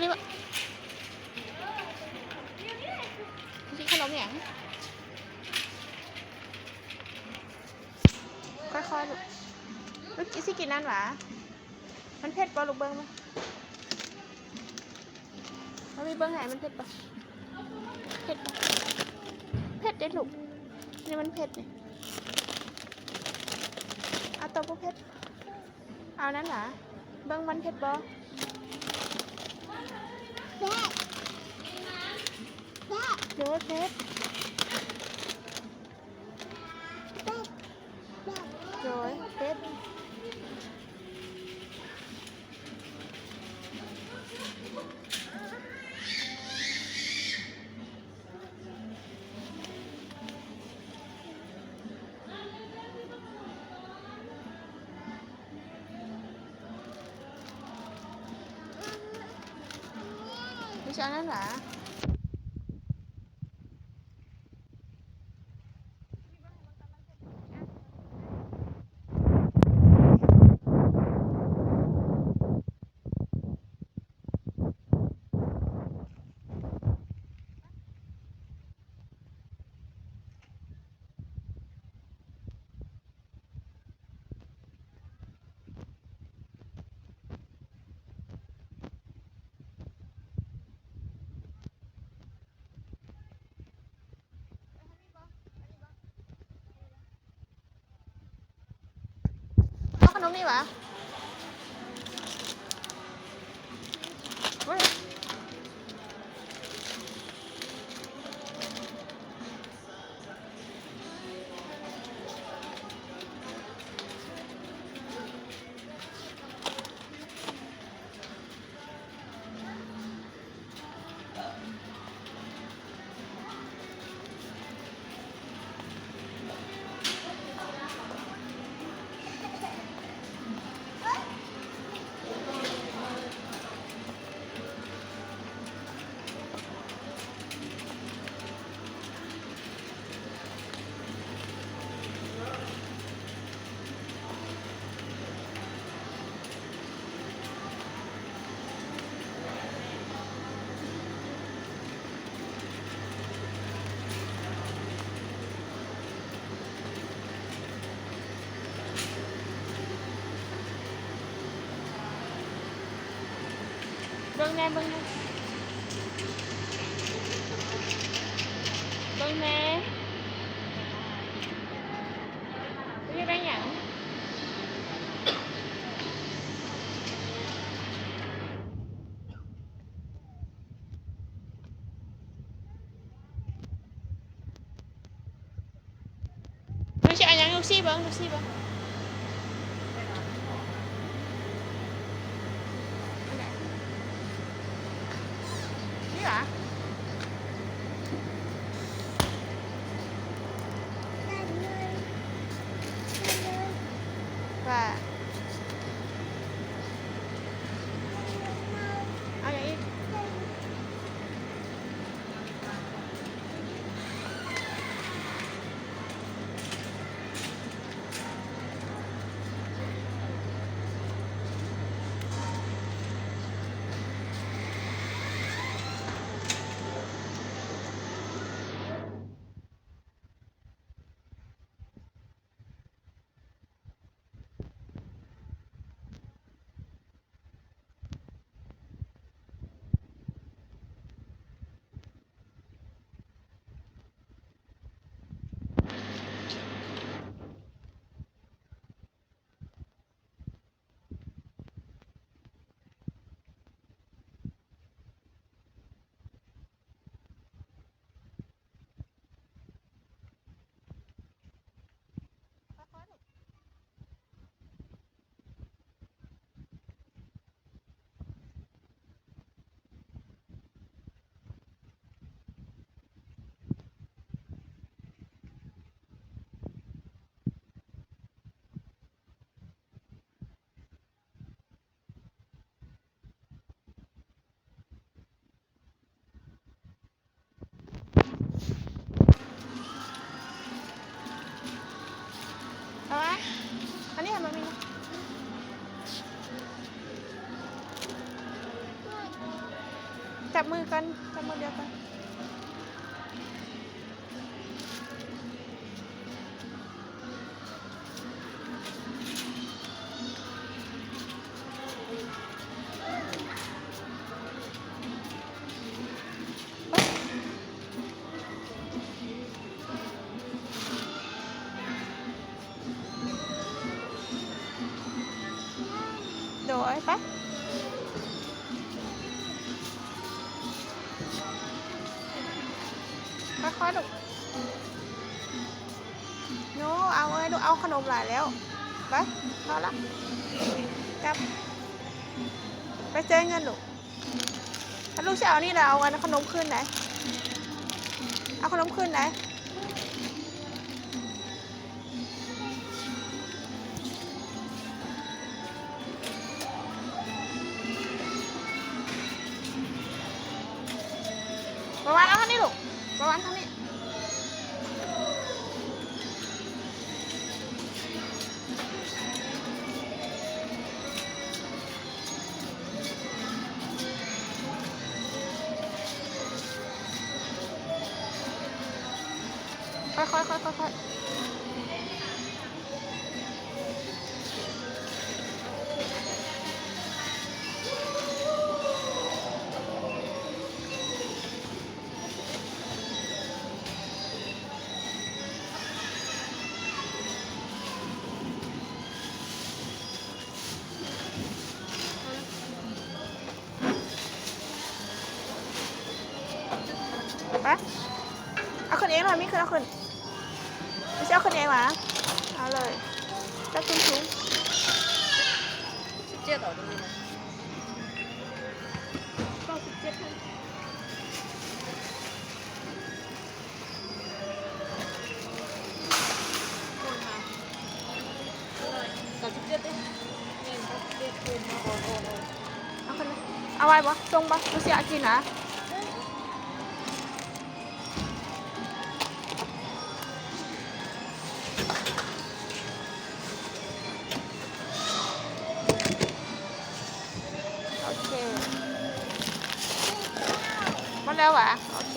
ນີ້ບໍ່ ຊິກິນຂະໜົມຫຍັງ? ຄ່ອຍໆ ລູກ. ລູກຊິກິນນັ້ນຫວາ? ມັນເຜັດບໍ່ລູກ? ເບິ່ງມາ ມາມີເບິ່ງໃຫ້ ມັນເຜັດບໍ່? ເຜັດບໍ່? ເຜັດເດ້ລູກ ນີ້ມັນເຜັດນີ້. ເອົາໂຕບໍ່ເຜັດ. ເອົານັ້ນຫວາ? ເບິ່ງມັນເຜັດບໍ່? ເຜັດ ເຜັດ ໂດຍ ເຜັດ. ບໍ່ຊອບນັ້ນຫວາ? ເອົາຂະໜົມນີ້ຫວາ? ໂອ້ຍ. ເບິ່ງແດ່ ເບິ່ງແດ່ ເບິ່ງແດ່. ຢາກໄດ້ຫຍັງ? ມັນຊິເອົາຫຍັງ? ລູກຊີ້ເບິ່ງ ລູກຊີ້ເບິ່ງ. ອັນໃດ? ນີ້ຫວາ? ວ່າ ເອົາຫຍັງອີກ? ມືກັນ ຈັບມືດຽວກັນ. ໂດຍ ໄປ ຄ່ອຍໆ ລູກ. ໜູເອົາເອີຍລູກ ເອົາຂະໜົມຫຼາຍແລ້ວ ໄປ ພໍລະ ກັບ ໄປຈ່າຍເງິນລູກ. ຖ້າລູກຊິເອົານີ້ລະ ເອົາອັນຂະໜົມຄືນໄດ໋ ເອົາຂະໜົມຄືນໄດ໋. ປະວານ ເອົາທາງນີ້ລູກ ປະວານທາງນີ້. ຄ່ອຍໆ ຄ່ອຍໆ ຄ່ອຍໆ. ໄປ ເອົາຂຶ້ນເອງລະ ມີຂຶ້ນ ເອົາຂຶ້ນ ມີຊິເອົາຂຶ້ນເອງຫວາ? ເອົາເລີຍ ຈັບສູງໆ. ສິບເຈັດເອົາຕົງນີ້ນະ ເກົ້າສິບເຈັດ ເກົ້າສິບເຈັດເດ້ ແມ່ນ ເກົ້າສິບເຈັດ ເອີ ເອົາຂຶ້ນເລີຍ ເອົາໄວ້ບໍ່? ສົ່ງບໍ່? ບໍ່ຊິເອົາກິນນະ. ໂອເຄ ໝົດແລ້ວຫວາ? ໂອເຄ.